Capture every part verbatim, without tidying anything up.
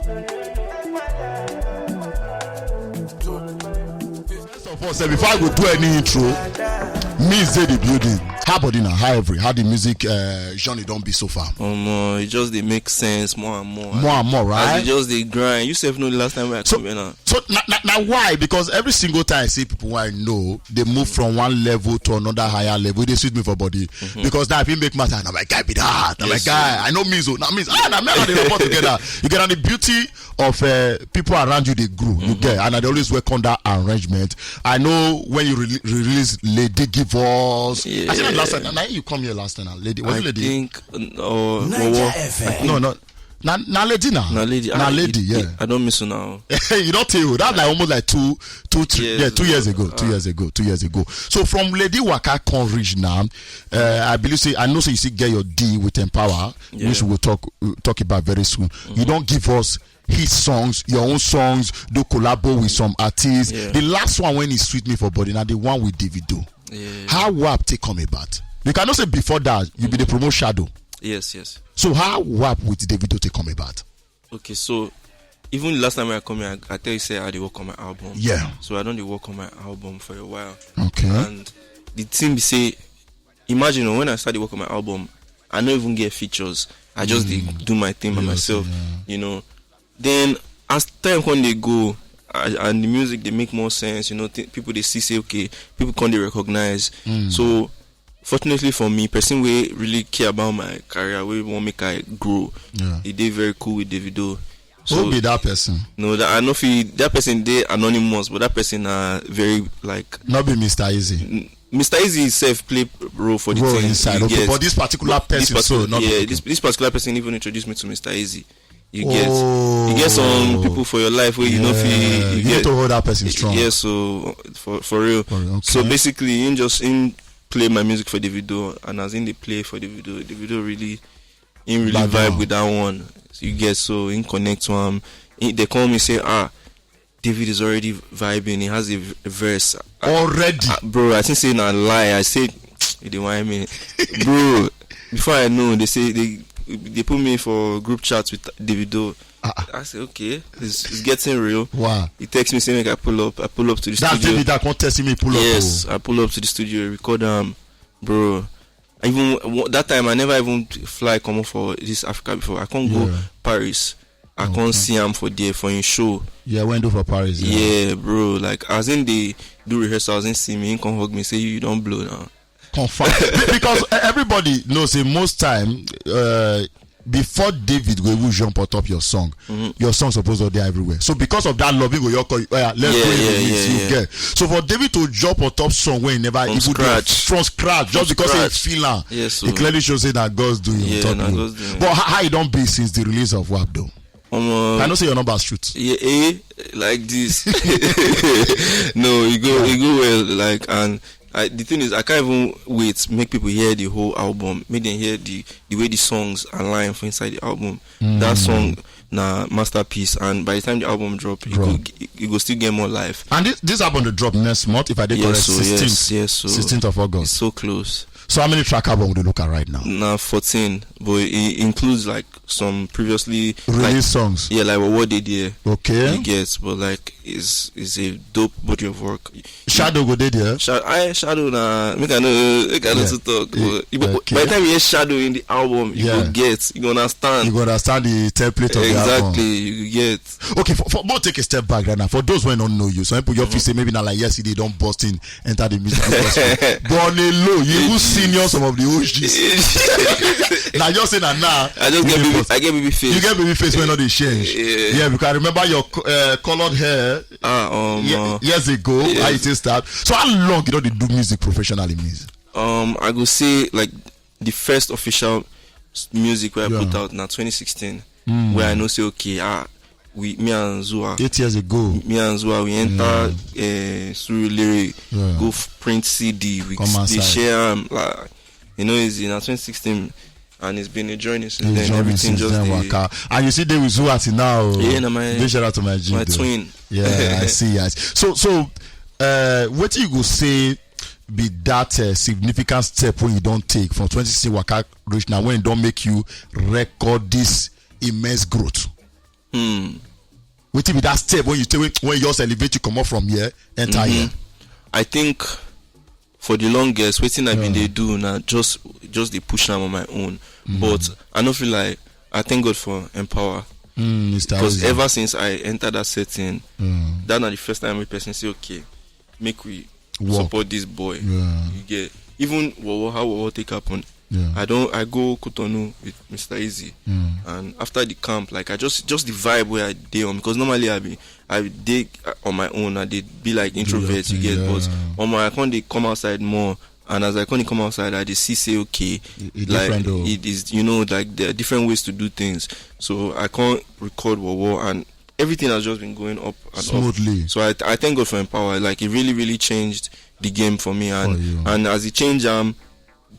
First of all, sef, before I go do any intro, me say the building. How body now? How every? How the music uh, journey don't be so far? Um, uh, it just dey make sense more and more. More and more, As right? It just dey grind. You sef know the last time we I So- come here now. So now, now, now why? Because every single time I see people I know, they move from one level to another higher level. They suit me for body because that if you make matter, I'm like guy be that. I'm like Yes, sir. guy. I know me so. Now me, ah, now me and they report together. You get on the beauty of uh, people around you. They grew. You get, and I dey always welcome that arrangement. I know when you re- release Lady Give Us. Yeah. I said last time. Now you come here last time. Now, lady, was I it lady? Think uh, or Niger Wawa. F M. No, no. Now, now lady now. Na lady. Now Ah, lady. it- Yeah. it- I don't miss you now. You don't tell you. That's like almost like two, two, three, Years. yeah, two years ago, two Ah. years ago, two years ago. So from Lady Waka come reach now, uh, I believe say I know say you still get your D with Empower, Yeah. which we will talk uh, talk about very soon. You don't give us his songs, your own songs, do collabo with some artists. Yeah. The last one when he sweet me for body now the one with Davido. Yeah. How WAP take come about? You cannot say before that you be the promote Shadow. Yes, yes. So how WAP with Davido take come about? Okay, so even the last time I come here, I, I tell you say I dey work on my album. Yeah. So I don't dey work on my album for a while. Okay. And the thing be say, imagine when I start to work on my album, I no even get features. I just dey do my thing by Yes, myself. yeah. You know. Then as time come dey go, I, and the music dey make more sense. You know, th- people dey see say okay, people come dey recognize. So fortunately for me, person wey really care about my career, wey wan make I grow, Yeah. He dey very cool with Davido. Who be that person? No, that I know fit that person dey anonymous, but that person na very like Not be Mister Easy. Mister Easy himself play role for the Role thing. inside. You Okay, get? But this particular person, this so particular, not yeah, be- this, this particular person even introduced me to Mister Easy. You get? Oh. You get some people for your life where you know Yeah, feel. you need to hold that person strong. Yes, so for for real. Oh, okay. So basically, in just in play my music for Davido, and as in they play for Davido, Davido really, in really Bad vibe one. With that one. So you get so in connect to him. He, they call me say ah, David is already vibing. He has a v- verse. Already. Ah, bro, I think say na lie. I say, you dey whine me, bro. Before I know, they say they they put me for group chat with Davido. I say okay, it's, it's getting real. Wow. He texts me saying make I pull up. I pull up to the That's studio. David that can't test me pull Yes, up. I pull up to the studio, record um, bro. Even wa- that time I never even fly come up for this Africa before. I can't go Yeah. Paris. I can't see him for there for his show. Yeah, went do for Paris. Yeah. Yeah, bro. Like as in they do rehearsal, as in see me, he come hug me, say you don't blow now. Confirm. Because everybody knows say most time uh, before David go even jump on top your song, your song supposed to be everywhere. So because of that love, he go your call. Oh, yeah, let's Yeah, go in yeah, with this, yeah, you yeah. Get. So for David to jump on top song when he never From even scratch. From scratch, just From because scratch. He feel am. Yes, It so- clearly shows say that God's doing. Yeah, Top na you. God's doing. But how, how you don't be since the release of WAP though? Um, uh, I know say your numbers shoot. Yeah, eh, like this. No, you go, you go well. Like, and I, the thing is, I can't even wait. Make people hear the whole album. Make them hear the the way the songs align for inside the album. That song na masterpiece, and by the time the album drop, it go, Drop. it, it go still get more life. And this, this album will drop next month, if I did correct, Yes, so yes, sixteenth. yes, so sixteenth of it's August. So close. So how many track album will you look at right now? Now fourteen, but it includes like some previously Release like, songs. Yeah, like what they did. Okay. You get, but like it's it's a dope body of work. Shadow go dey there. Shadow, I Shadow na make I know make I know Yeah. to talk. Yeah. But, you, but Okay. By the time you hear Shadow in the album, you Yeah. go get, you go understand. You go understand the template of the Exactly, album. You get. Okay, for, for but take a step back right now. For those who don't know you, some people your feel say maybe not like yesterday don't bust in enter the music industry. But on a low, you even senior some of the O Gs. Now you're saying that now. I just you get dey baby, bust. I get baby face. You get baby face when all they change. Yeah. Yeah, because I remember your co- uh, colored hair Ah, um, ye- uh, years ago. Yes. How it is start. So how long you know they do music professionally? Means um, I go say like the first official s- music where Yeah. I put out now twenty sixteen, where I know say okay, ah, we me and Zua, eight years ago. me and Zua, we enter uh, Surulere, Yeah. go f- print C D, we Come s- outside. They share am like you know easy. Now twenty sixteen, and it's been a journey since He's then. joining Everything since just then dey- waka. And you see, they with Zua till now. Yeah, na my- Big shout out to my G. my Though. Twin. Yeah, I see. I see. So, so, uh, what you go say be that uh, significant step when you don't take from twenty sixteen waka reach now when it don't make you record this immense growth? Hmm. Wetin be that step when you take, when you just elevate, you comot from here, enter here? I think for the longest, wetin I been dey do na just just dey push am on my own. But I no feel like, I thank God for Empower, Mm, Mister because Ozi. Ever since I enter that setting, that na the first time wey person say, okay, make we Work. Support this boy. Yeah. You get, even Wowo, how Wowo take happen. Yeah. I don't. I go Cotonou with Mister Easy, and after the camp, like, I just just the vibe where I dey on, because normally I be I dey on my own. I dey be like introvert, you thing, get, but yeah. on my I come dey come outside more, and as I come dey come outside, I dey see say, okay, E- e like different though. It is, you know, like, there are different ways to do things. So I can't record Wowo, and everything has just been going up and Smoothly. Up. So I I thank God for Empower. Like, it really really changed the game for me, and For you. And as it change, um,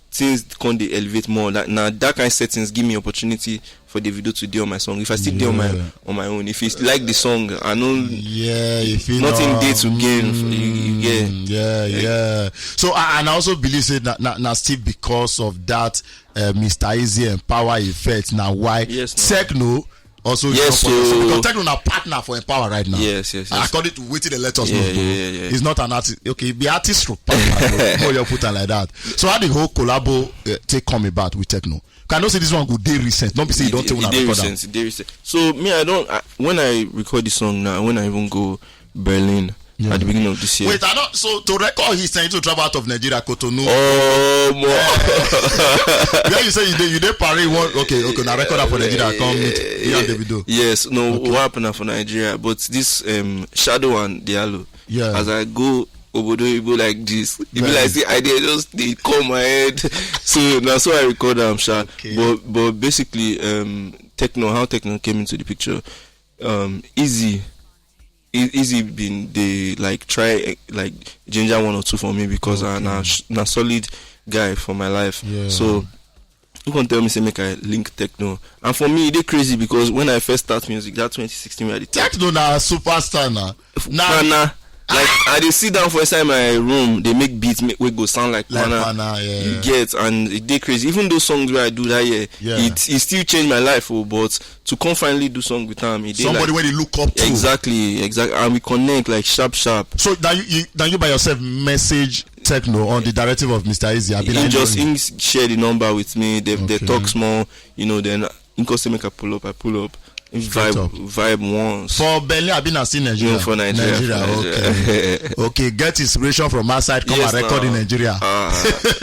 things come dey elevate more. Like, now that kind of settings give me opportunity for the video to do on my song. If I still do on my Yeah. On my own, if you like the song, I know Yeah, if you nothing know, dey to gain. For you, you get. Mm, yeah, yeah. So I, and I also believe say na, na, na still because of that, uh, Mister Easy Empower effect. Now why Yes, no. Techno also Yes, jump for you. So so- because Techno na partner for Empower right now. Yes, yes, yes. According to wetin they let us Yeah, know, though, yeah, yeah, yeah. It's not an artist. Okay, be artist stroke partner. Though. More you put am like that. So how the whole collabo uh, take come about with Techno? Can I know say this one go dey recent? Not be say you don't take It una dey record am. Recent, it dey recent. So me, I don't. I, when I record the song now, when I even go Berlin Yeah. at the beginning of this year. Wait, I don't. So to record his thing to travel out of Nigeria, Cotonou. Oh, more. Yeah, you say you dey you dey Paris. One, okay, okay. Now record am for Nigeria. Come meet you and Davido. Yes, no. What happened for Nigeria? But this um Shadow and Diallo. Yeah. As I go obodo oyibo like this, e be Yeah. Like say idea just dey come my head. So na so I record am, sha. Okay. But but basically, um, Techno, how Techno came into the picture, um, Easy, E- Easy been dey, like, try, eh, like, ginger one or two for me because I na sh- na solid guy for my life. Yeah. So who can tell me say make I link Techno? And for me, e dey crazy because when I first start music, that twenty sixteen where I dey Techno na superstar na. na na like I dey sit down for inside my room, dey make beats make, wey go sound like Like Kwana. Kwana, yeah. You get, and e dey crazy. Even those songs wey I do that year, Yeah. it e still change my life. Oh, but to come finally do song with am, e dey Somebody like, wey dey look up to. Exactly, exactly, and we connect, like, sharp sharp. So now you, you now you by yourself message Techno on the directive of Mister Easy. I be He like, just no, him share the number with me. They they Okay. Talk small, you know. Then he come say make I pull up, I pull up. He Straight vibe up. Vibe once. For Berlin, I been as in Nigeria. No, for Nigeria, for Nigeria. Okay. Okay. Get inspiration from outside. Come Yes, and record in now. Nigeria. Ah,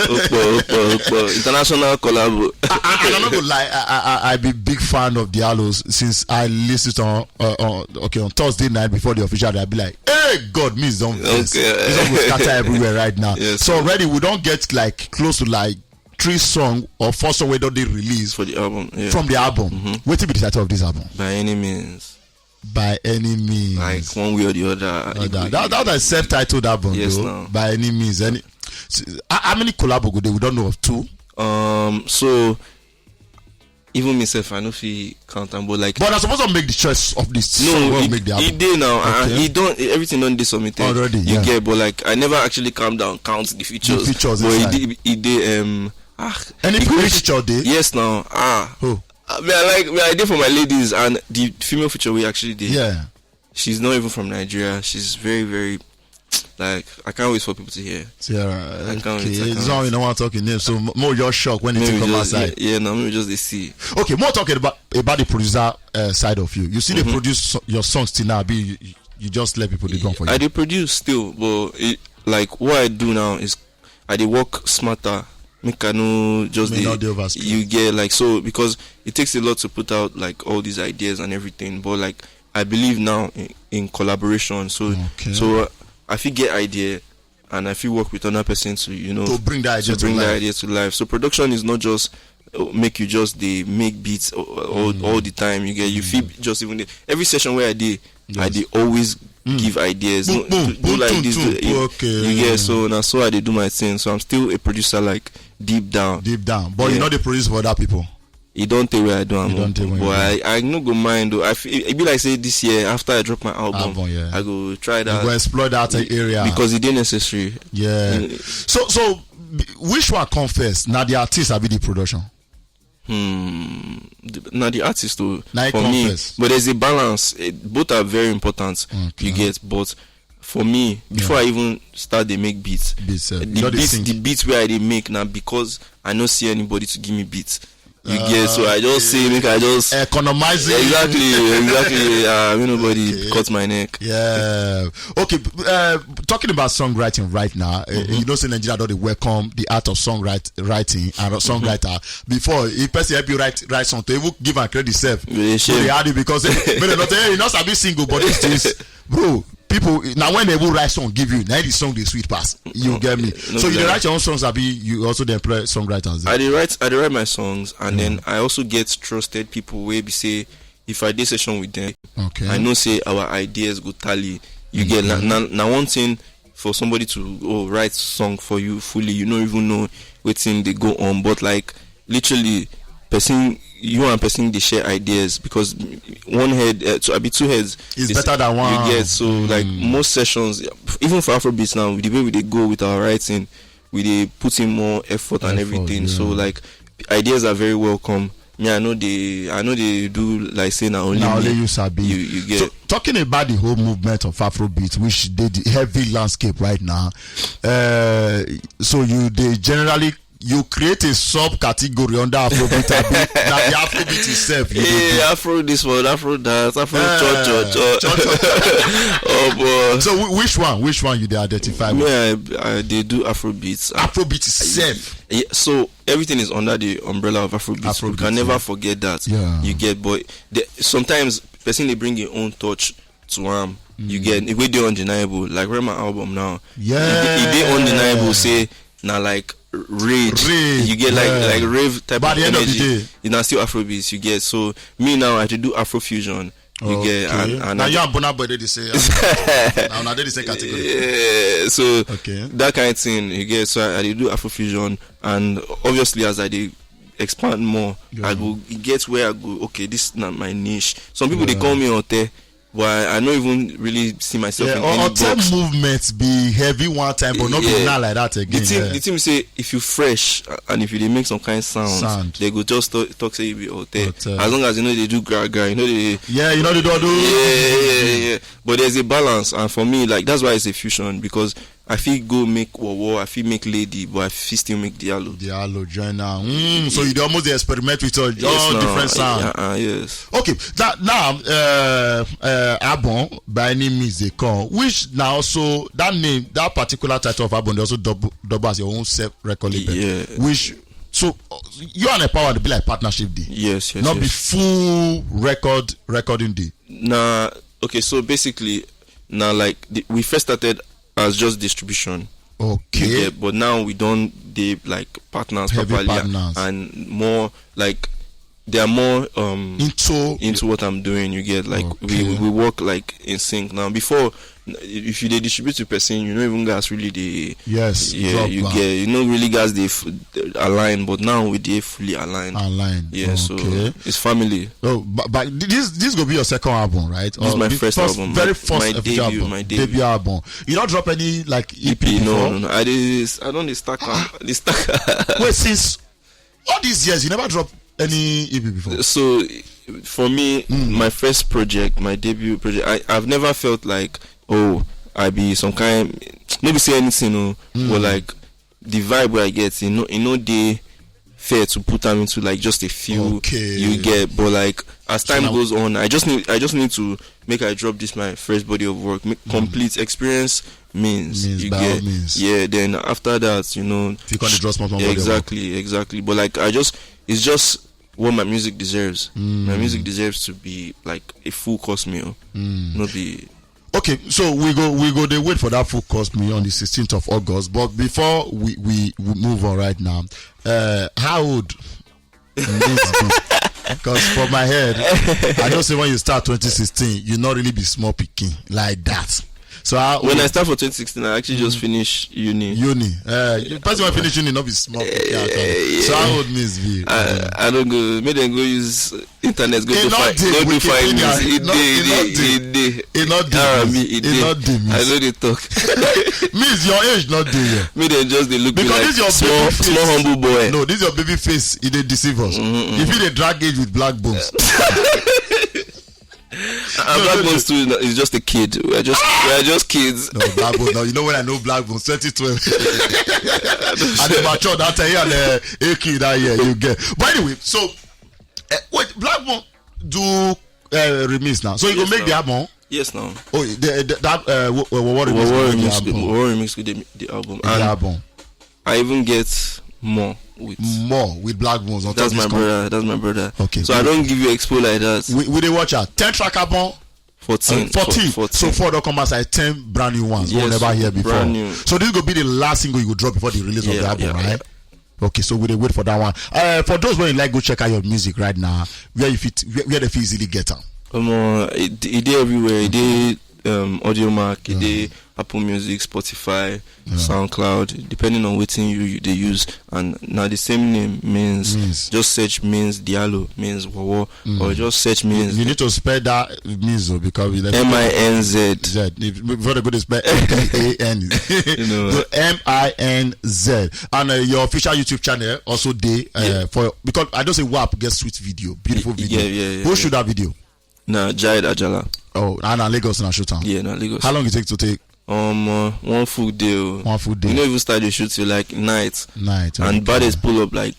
Opo, Opo, Opo. International collabo. I, I, I no go lie. I, I, I- I be big fan of Diallos since I listen on, uh, on okay on Thursday night before the official day. I be like, hey God, me is on this. Okay. This one go scatter everywhere right now. Yes, So sir. Already we don't get, like, close to, like, three song or four song wey don dey release For the album. Yeah. From the album. Wetin be the title of this album? By any means, By any means. Like, one way or the other. Uh, that, that, that is self-titled album, Yes, though. Now. By any means, any. How how many collabo go dey? We don't know of two. Um. So even myself, I no fit count am, but, like, But I suppose to make the choice of this song no, wey it, make the album. It dey now. Uh, Okay. It don't. Everything don dey submitted Already, You yeah. Get, but, like, I never actually calm down count the features. The features But it inside. dey, it dey. Um. Ah, Any it free reach- feature dey? Yes, now. Ah. Oh. I mean, I like. I mean, I dey for my ladies, and the female feature we actually did. Yeah. She's not even from Nigeria. She's very, very, like, I can't wait for people to hear. Sierra. I can't Okay. wait, I can't It's not, wait. You know what I'm talking here. So m- more your shock when it Maybe come just, outside. Yeah, yeah, no, maybe just they see. Okay, more talking about about the producer uh, side of you. You see, they produce so- your songs till now. Be you, you- you just let people dey go for you. I dey produce still, but it, like, what I do now is I dey work smarter. Make I no just May dey, not dey overspend. You get, like, so, because it takes a lot to put out, like, all these ideas and everything. But, like, I believe now in, in collaboration. So Okay. so uh, I fit get idea, and I fit work with another person to, you know, To bring that idea to to bring that life. Idea to life. So production is not just uh, make you just dey make beats all, all, all the time. You get, you feel just even the, every session where I dey, I Yes. dey always give ideas. Boom, No, boom, do, do boom, like boom, this. boom, Do, you, okay. You get, so now so I dey do my thing. So I'm still a producer, like, deep down. Deep down, but you Yeah. know they produce for other people. E don tey wey I do am. E don tey wey But you I, I no go mind though. I feel, e be like say this year after I drop my album, Album, yeah. I go try You that go explore that area because e dey necessary. Yeah. Mm. So so b- which one come first? Now the artist abi the production. Hmm. The, now the artist though, Na it for come me, first. But there's a balance. Eh, both are very important. Okay. You get, but for me, before I even start, they make beats. Beats, uh, the you know they beats, sing. The beats where they make now because I no see anybody to give me beats. You get, so I just say make I just Economizing. Exactly, exactly. Uh, nobody Okay. cut my neck. Yeah. Okay. Uh, talking about songwriting right now, uh, you know, say Nigeria don dey welcome the art of songwriting and songwriter. Before, if person help you write write song, to even give am credit sef. You dey So shame. they add it because eh, make dem not say, hey, you not sabi sing o, but this is bro. People now when they will write song give you, now the song dey sweet pass. You get me? No So be you dey lie. Write your own songs, abi you also dey employ songwriters? I dey write, I dey write my songs, and then I also get trusted people where be say if I do session with them, Okay. I know say our ideas go tally. You get na, na, na one thing for somebody to oh, write song for you fully. You don't even know what thing they go on, but like literally, person you and person they share ideas because one head uh, to I be two heads It's they better say- than one. You get so like most sessions, even for Afrobeats now, the way we they go with our writing, we they put in more effort and Effort, everything. So yeah. Like ideas are very welcome. Me, I know they, I know they do like say na only Now me. Only you sabi. You, you get. So talking about the whole movement of Afrobeat, which dey the heavy landscape right now, uh, so you they generally you create a subcategory under Afrobeat. Abi na the Afrobeat itself. You dey Hey, do. Afro this one, Afro that, Afro Eh, cho cho cho. cho, cho. Oh boy. So whi- which one? Which one you dey identify with? Me, I, I they do Afro beats. Afrobeat itself. Yeah, so everything is under the umbrella of Afrobeats. Afrobeats, You can never yeah. Forget that. Yeah. You get, but the, sometimes person they bring your own touch to am. You get it. Wey dey undeniable. Like Rema album now. Yeah. It dey undeniable. Say na like rage. Rage, You get like yeah. Like rave type By of the end of the energy. day. You na still Afrobeats. You get, so me now I had to do Afrofusion. You get and, and Now I- you and Burna Boy dey the same. Now na dey the same category. Yeah, so Okay. That kind of thing you get. So I, I dey do Afrofusion, and obviously as I dey expand more, Yeah. I go get where I go. Okay, this is not my niche. Some people they call me Ote, but I, I don't even really see myself Yeah, in or, any or ten box. Movements be heavy one time, but not be Yeah. now like that again. The thing, Yeah. The thing say if you fresh uh, and if you dey make some kind sound, Sound. They go just talk, talk say you be Ote. Ote. As long as you know they do gra gra, you know they Yeah, you know the door do. Yeah, yeah, yeah, yeah. But there's a balance, and for me, like that's why it's a fusion because I feel go make war war, I feel make lady, but I feel still make diallo. The Halo join now. Mm, so you dey almost dey experiment with all, Yes, all now. Different sound. Uh, uh, yes. Okay, that now uh, uh Abon by any means they call, which now also that name, that particular title of Abon, they also double, double as your own self record label. Yeah. Which so uh, you and Empower to be like partnership day. Yes, yes. Not Yes. Be full record recording day. Nah, okay, so basically, now like the, we first started as just distribution. Okay. Yeah, but now we don't they like partners Heavy properly partners. And more like they are more um Into into what I'm doing. You get like Okay. we we work like in sync now. Before, if you they distribute to person, you know even guys really they Yes, yeah drop you back. Get you know really guys they f- align, but now we they fully aligned. Align. Yeah, so Okay. It's family. Oh, but, but this this gonna be your second album, right? This is Or my the first album, very my- first my official debut, album, my debut. Debut album. You not drop any like E P, E P, no, before? No, no. I did, I don't dey stack am. Dey stack am. Wait, since all these years you never drop any E P before. So for me, my first project, my debut project, I I've never felt like oh I be some kind. Maybe say anything, no, but like the vibe where I get, you know, you know they fair to put them into like just a few Okay. You get, but like as time now- goes on, I just need I just need to make I drop this my first body of work, make complete experience means Means you by get all means. Yeah, then after that, you know, You can drop small, small body of work. Exactly, exactly. But like I just it's just what my music deserves. My music deserves to be like a full course meal, not be Okay, so we go we go dey wait for that full course me on the sixteenth of August. But before we we, we move on right now, uh, how old? Because for my head, I know say when you start twenty sixteen, you not really be small picking like that. So how When old? I start for twenty sixteen, I actually just finish uni. Uni. Uh, the person wey finish uni no be small pikin at all. So how old Miz be? I, I don't go. Make them go use internet. Go E to no find. dey Go to find Wikipedia. Miz. E E no- dey. e no E dey. E dey. E no dey Ah, Miz. me. E E dey. No dey Miz. I know they talk. Miz, your age no dey here. Make them just they look Because me like this your small, baby face. Small humble boy. No, this your baby face. E dey deceive us. If you dey drag age with black bones, And black bones too is just a kid. We are just we are just kids. No, black bones. No, you know when I know black bones, twenty twelve. And they mature that time and uh, A Q that year you get. But anyway, so uh, wait, black bone do uh, remix now. So you go Yes, make now. The album. Yes, now. Oh, the, the, that uh, what, what, what remix? War Go make remix, the album. War remix with the, the album. The And album. I even get more with. More with black bones on That's top my this con- brother. That's my brother. Okay, So I good. Don't give you expo like that. We, we dey watch her. Ten track album. Fourteen. Uh, fourteen. Four- So four don come outside ten brand new ones we Yes, never hear before. Brand new. So this go be the last single you go drop before the release of Yeah, the album, yeah, right? Yeah. Okay, so we dey wait for that one. Uh, for those wey like go check out your music right now, where you fit, where, where they fit easily get am. Um, uh, it, it dey everywhere. It dey um, Audio Mack. It dey Apple Music, Spotify, SoundCloud, depending on wetin you, you dey use. And now the same name means Means. Just search means Diallo means Wowo or just search means You need to spell that Miz o because we like M I N Z. Z. If, before they go to spell M I N. You know. So M I N Z. And uh, your official YouTube channel also dey uh, Yeah. For because I don't say WAP get sweet video, beautiful video. Yeah, yeah, yeah, Who yeah. Shoot that video? Na Jide Ajala. Oh, and na Lagos na shoot am. Yeah, na Lagos. How long it take to take? Um, uh, one full day. Oh. One full day. We no even start the shoot till like night. Night. And Okay. Baddest pull up like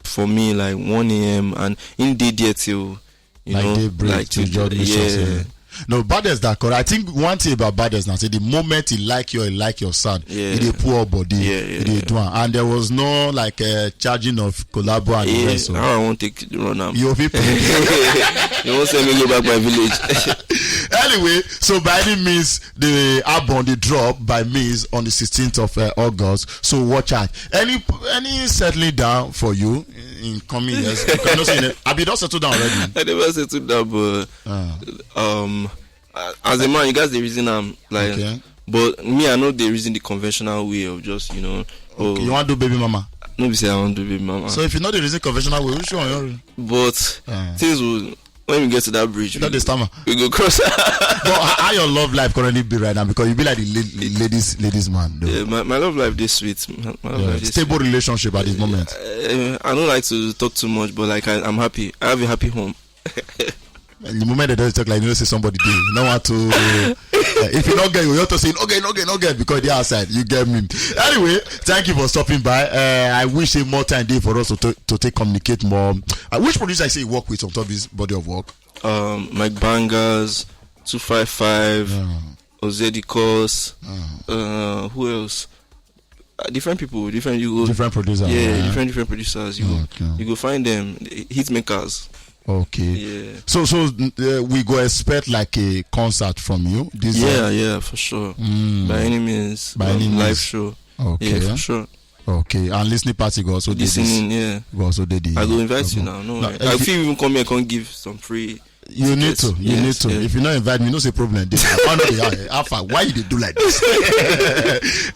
for me like one a.m. and in dey there till you Like know daybreak like to till- just make sure yeah. Say. No, Baddest that correct. I think one thing about Baddest now say the moment he like you, he like your sound, Yeah. he dey pull up body, Yeah, yeah, he dey yeah. Do am, and there was no like uh, charging of collabo and the Yeah, rest. So. How I wan take run am. You fit You wan send me go back my village. Anyway, so by any means, the album dey drop by means on the sixteenth of uh, August. So watch out. Any any settling down for you in coming years? Because I know say I be don settle down already. I never settle down, but Ah. um, as a man, you guys dey reason am like. Okay. But me, I know they reason the conventional way of just you know. Oh, You want to do baby mama? No be say I wan do baby mama. So if you know the reason conventional way, which one? You But Ah. Things will when we get to that bridge, know the stammer. We go cross. But how how your love life currently be right now? Because you be like the la- ladies ladies man. Though. Yeah, my, my love life dey sweet. My, my love Yeah, life dey stable sweet. Relationship at this moment. Uh, I don't like to talk too much, but like I, I'm happy. I have a happy home. And the moment they don't talk like you know say somebody do. You know what to. Uh, if you don't get, you have to say okay, okay, okay, because they outside. You get me. Anyway, thank you for stopping by. Uh, I wish say more time day for us to, to, to take communicate more. Uh, which producer I say you work with on top of this body of work? Um, Mike Bangers, two five five, Yeah. Ozedikos, uh, who else? Uh, different people, different you go, Different producer. yeah, Yeah. Different different producers. You Okay. You go find them hit makers. Okay. Yeah. So so uh, we go expect like a concert from you. This Yeah, uh, yeah, for sure. Mm. By any means, By um, any live means. show. Okay. Yeah, for sure. Okay. And listening party go also dey this. Listening, yeah. Go also dey the. I go invite you now. No, No, worry. if I you- feel even come here, come give some free. You need Yes, to. You yes, need to. yes. If you not invite me, no say problem. Dey. I know the how far. Why you dey do like this?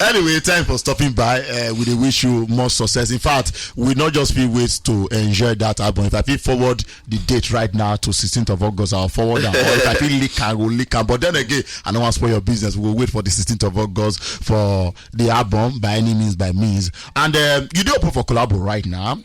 Anyway, time for stopping by. Uh, we dey wish you more success. In fact, we not just feel wait to enjoy that album. If I feel forward the date right now to sixteenth of August, I'll forward that. Or if I feel leak, I will leak. Am. But then again, I don't want to spoil your business. We will wait for the sixteenth of August for the album by any means, by means. And um, you do open for collabo right now.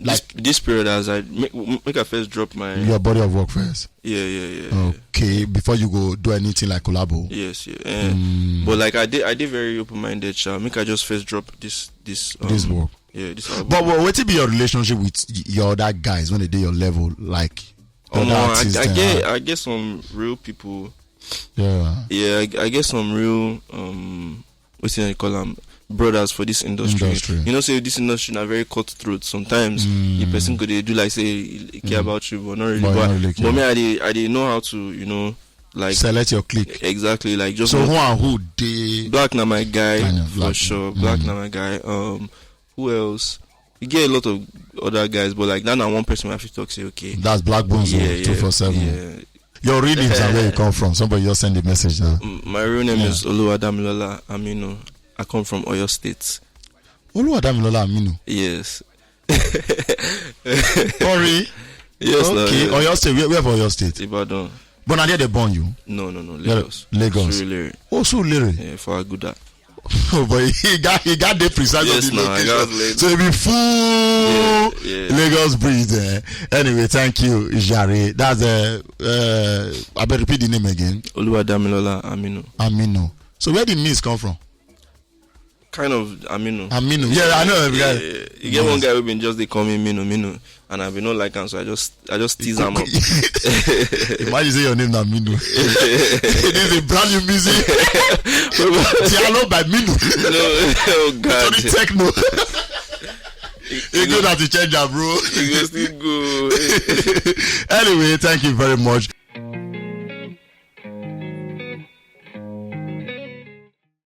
Like this, this period, as I make, make I first drop my Your body of work first. Yeah, yeah, yeah. yeah. Okay, before you go do anything like collabo. Yes, yeah. Eh, But like I did, I did very open minded, sha. Make I just first drop this, this, um, This work. Yeah, this album. But what, what be your relationship with y- your other guys when they do your level? Like, the Omo, other I, artists I dem, get, huh? I get some real people. Yeah. Yeah, I, I get some real, um, what's it call them? Brothers for this industry. Industry. You know, say this industry na very cutthroat. Sometimes Mm. the person could dey do like say he he care about you, but not really. But But, not really but care. me, I dey, I dey know how to, you know, like Select your clique. Exactly, like just So know- who and who they? Black na my guy Kind of for Black. Sure. Black Mm. na my guy. Um, who else? You get a lot of other guys, but like that na one person I fit talk say okay. That's Black Bones. Yeah, Yeah, yeah, two four seven. Yeah. Your real names and where you come from. Somebody just send a message now. My real name is Oluwadamilola Aminu. I come from Oyo State. Oluwadamilola Aminu. Yes. Ori. Yes, no, Okay. yeah. Oyo State. Where, where for Oyo State? Ibadan. But now there they born you. No, no, no. Yeah, Lagos. Lagos. Surulere. Oh, Surulere. Yeah, for Aguda. Oh, but he got he got the precise Yes, of the now, I location. got Lagos. So it be full Yeah. Lagos breeze there. Anyway, thank you, Jare. That's uh, uh I better repeat the name again. Oluwadamilola Aminu. Aminu. So where did Miss come from? Kind of Aminu. Aminu. Yeah, I know. Yeah, Yeah, yeah, yeah. You get one guy who been just they call me Minu Minu, and I be not like him, so I just I just tease him up. Imagine say your name na Minu. It is a brand new music. Diallo by Minu. No, oh God. Tony Techno. You go have to change that, bro. You go still go. Anyway, thank you very much.